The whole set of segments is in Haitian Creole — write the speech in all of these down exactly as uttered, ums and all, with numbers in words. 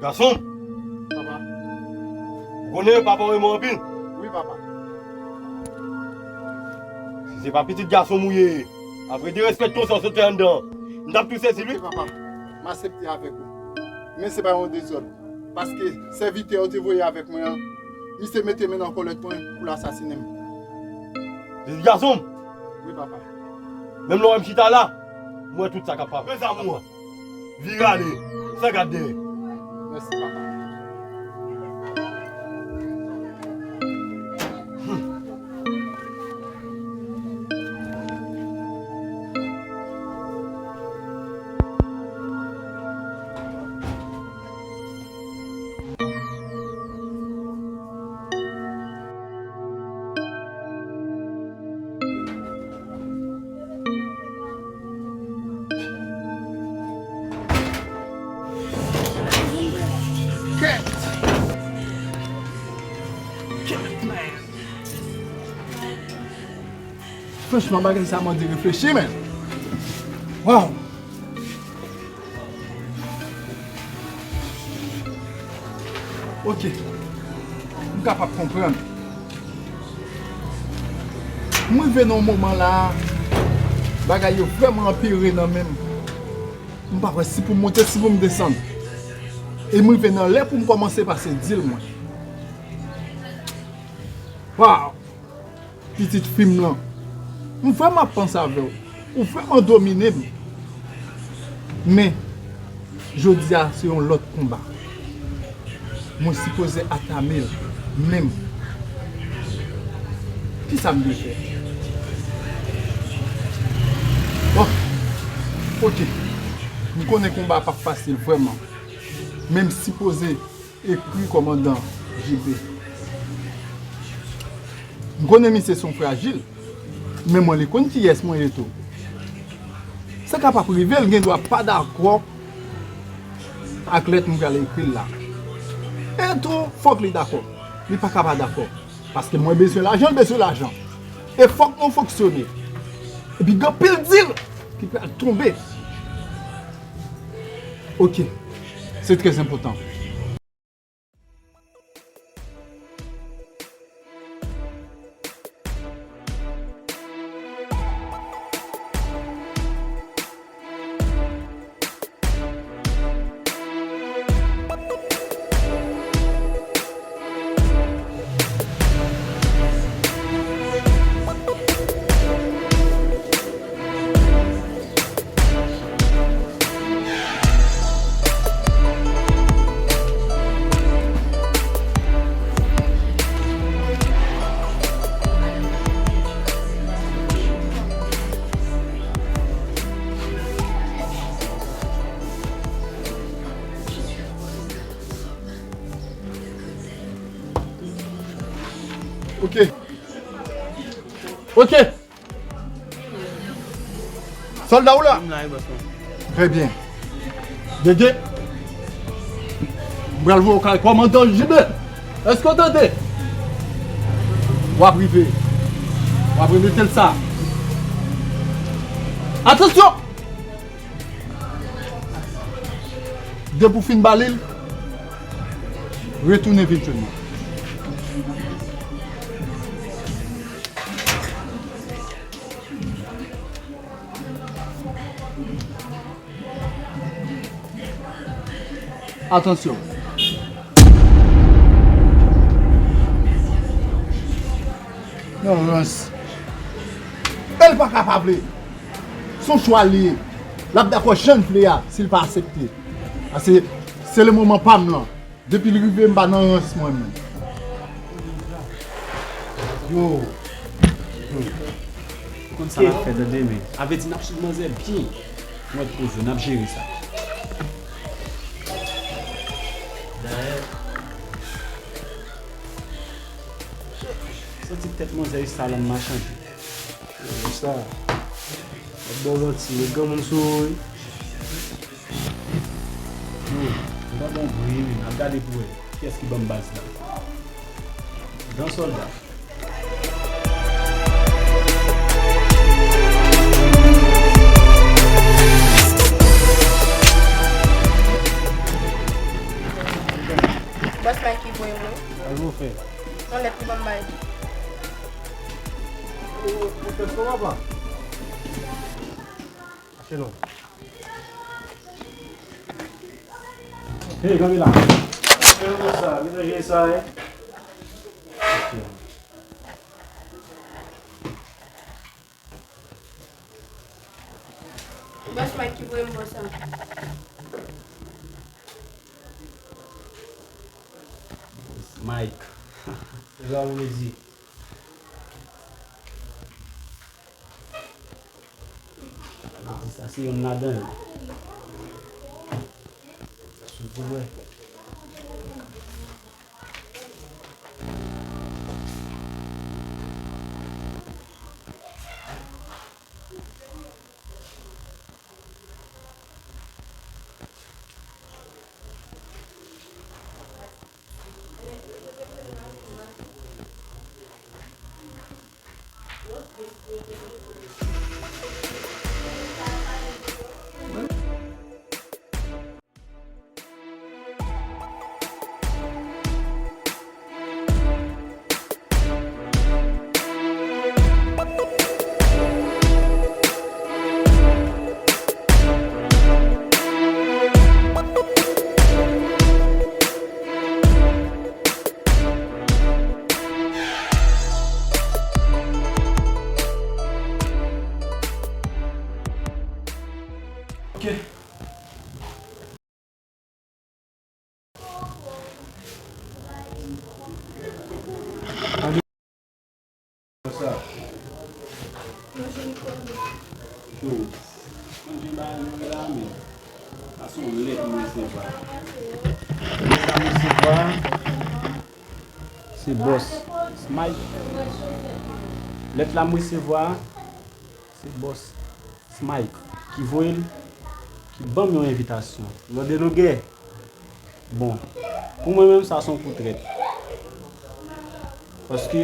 Gason! Papa. Ou konnen papa w renmen w anpil? Wi, papa. Si se pa pitit gason m ou ye, apre derespekte w sa w sot fè anndan an, m t ap tou sezi l wi. Ok, papa. M aksepte avèk ou. Men se pa yon dezòd. Paske sèvitè ou te voye avèk mwen an, misye mete men nan kòlèt mwen pou l asasinen m. Pitit gason m! Wi, papa. Menm lè w wè m chita la, m wè tout sa k ap pase. Men zam ou an! Vire ale, san gade dèyè. Mèsi, papa. Franchman, bagay sa mande reflechi, men. Waw! Ok. M kapab konprann. M rive nan yon moman la, bagay yo vrèman anpire nan men m. M pa kwè si pou m monte, si pou m desann. E m rive nan lè pou m kòmanse pase dil mwen. Waw! Pitit fi m lan. M vrèman ap panse avè w. Ou vrèman domine m. Men, jodi a, se yon lòt konba. Mwen sipoze atame l menm. Kisa m dwe fè? Bon, ok. M konnen konba a p ap fasil vrèman. Men m sipoze ekri kòmandan J P. M konnen misye se yon frajil, men mwen li konn kiyès mwen ye tou. Sa kapab rive l gen dwa pa dakò ak lèt m pral ekri l la. E tou, fòk li dakò. Li pa ka pa dakò. Paske mwen bezwen lajan, l bezwen lajan. E fòk nou fonksyone. Epi gen anpil dil ki pral tonbe. Ok. Se trè enpòtan. Ok. Ok. Sòlda ou la? M la wi, bòs mwen. Trè byen. Dede, m pral voye w kay kòmandan J P. Èske w tande? W ap rive. W ap remete l sa. Atansyon! Depi w fin ba li l, retounen vin jwenn mwen. Atansyon. Non, Rans. E l pa ka pa vle. Se yon chwa li ye. L ap dakò jan l vle a, si l pa aksepte. Paske se le moman pa m lan. Depi l rive, m pa nan rans mwen menm. Yo. Hmm. Ou konn sa n ap fè, tande, men. Avèti n ap swiv manzè byen. Mwen poze, n ap jere sa. Dayè, santi tèt manzè Estalan ma chanje. Sa. Ap ba w manti, met granmoun sou ou, wi. Yo, m pa bon bri, wi, men n ap gade pou wè kiyès ki ban m baz la. Gran sòlda. Yon lèt li ban m bay. Ou, ou, ou tèt sou papa. Mache non. Hey, Camila. Fè nou sa, vin ranje sa, hein. Bòs Mike ki voye m bò sa. Mike. Se sa w vle di. Sa vle di sa se youn ladan yo. Sa sou pou wè. Ok. Sa. Yo, manje ba nou la, men. Sa se yon lèt m resevwa. Lèt la m resevwa, se bòs Mike. Lèt la m resevwa, se bòs Mike ki voye l, ki ban m yon envitasyon. Mande nou gen. Bon, pou mwen menm, sa se yon kou trèt. Paske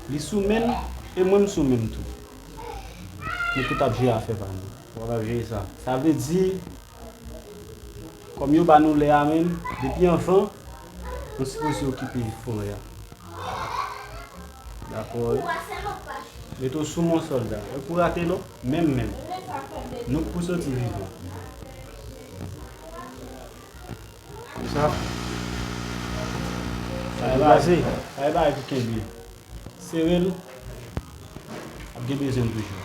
li sou men l e mwen m sou men m tou. Nou tout ap jere afè pa nou. Nou ap jere sa. Sa vle di, kòm yo ba nou lè a menm, depi anvan, nou sipoze okipe forè a. Dakò, wi. Mete w sou mwen, sòlda. Ou pou rate non, menm, menm. Nou k pou soti vivan. Sa. Sa e bagay, sa e bagay pou kenbe. Sere l. Ap gen bezwen l toujou.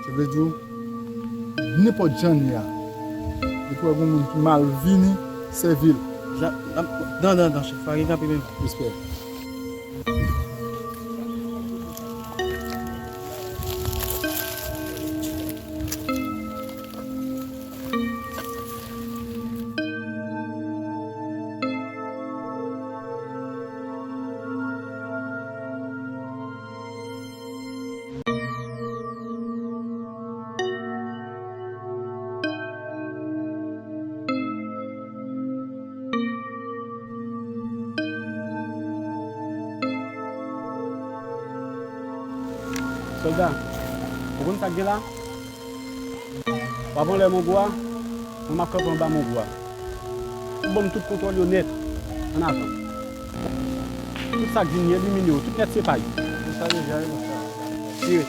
Se vle di w, nenpòt jan n ye a, depi w wè gen moun ki mal vini, sèvi l. Jan, nan, nan, nan, nan, chèf, pa gen kanpe menm. Respè. Sòlda, ou konn sa k gen la? W ap anlè mango a, mwen m ap kanpe anba mango a. Ou ban m tout kontwòl yo nèt, ann avan. Tout sa k vin elimine yo, tout nèt se pa yo. Ou sa deja, wi, sa. Tire.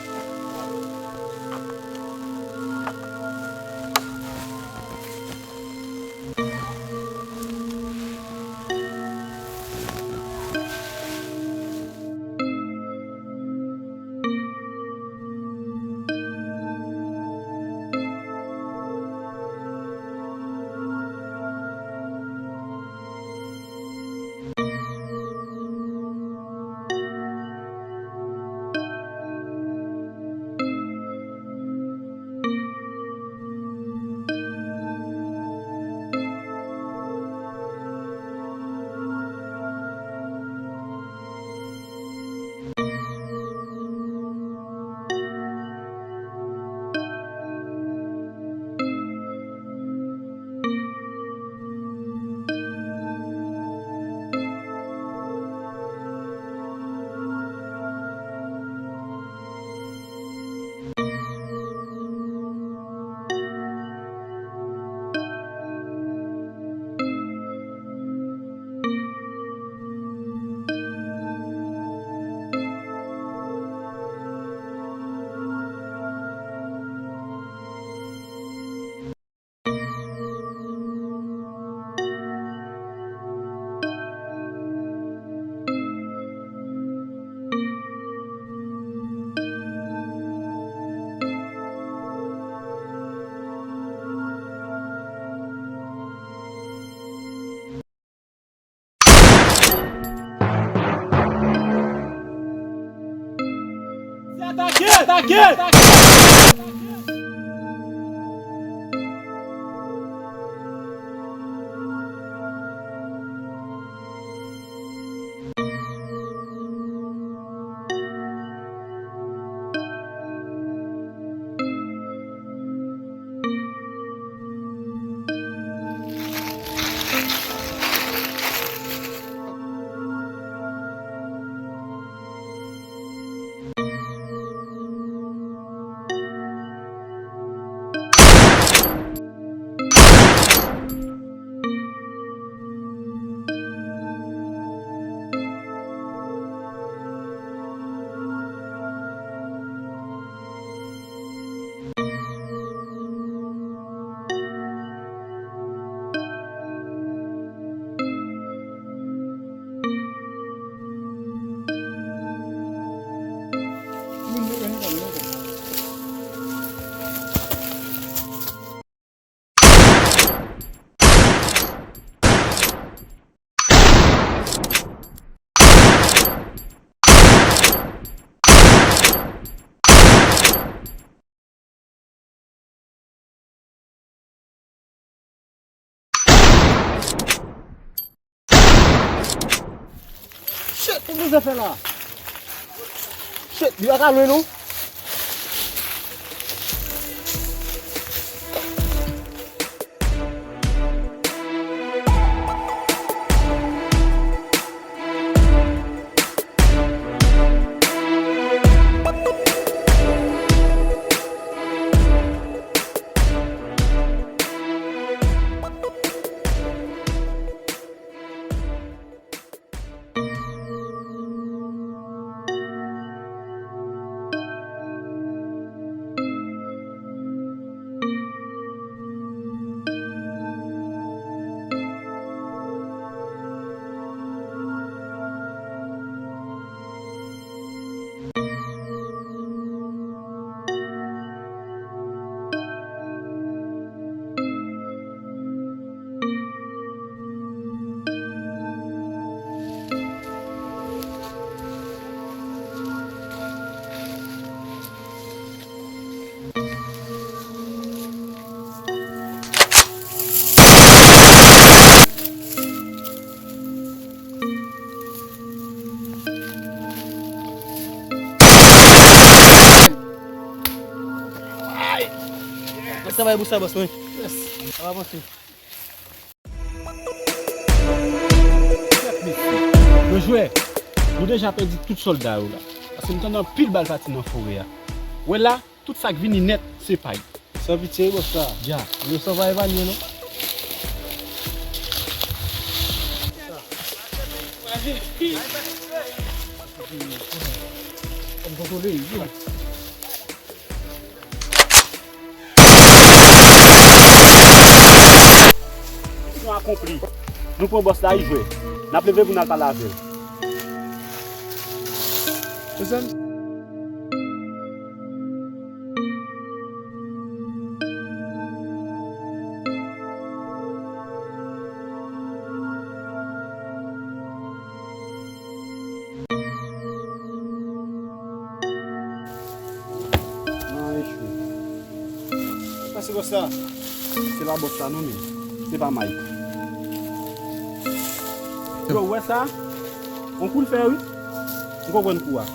Atake! Shit, ki bizè fè la? Shit, li pa ka lwen non. Ay! Mwen travay pou sa, bòs mwen. Yes. Sa va avanse. Kèt mesye. Yo jwè. Nou deja pèdi tout sòlda yo la. Paske m tande anpil bal pati nan forè a. Wè la, tout sa k vini nèt, se pay. San pitye, bòs la. Dja. Inosan pa epanye, non. Misyon akonpli. Nou pran bòs la, li jwè. N ap leve pou n al pale avè l. Mezanmi. Nan echwe. Pase bòs la. Se pa bòs la non, men. Se pa Mike. Yo, ou wè sa? On kou l fè, wi. M konprann kou a.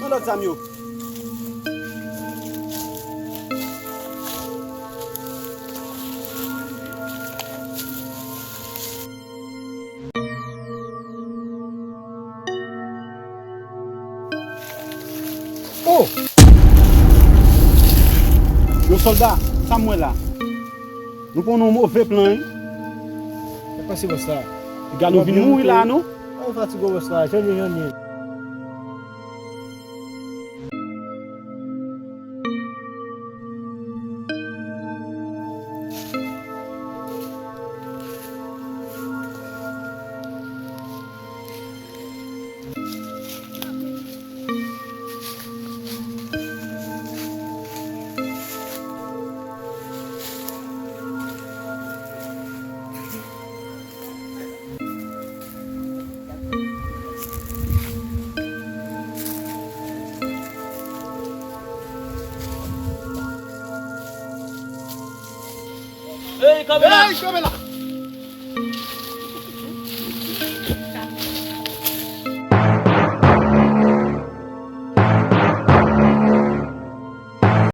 Pran lòt zam yo. Oh! Yo sòlda, sa m wè la? Nou pran yon move plan, wi. Sa k pase bòs la? Piga nou vin mouri la, non? Ay, fatige bòs la, jan n ye, jan n ye. Ey, kanpe la! Ey, kanpe la!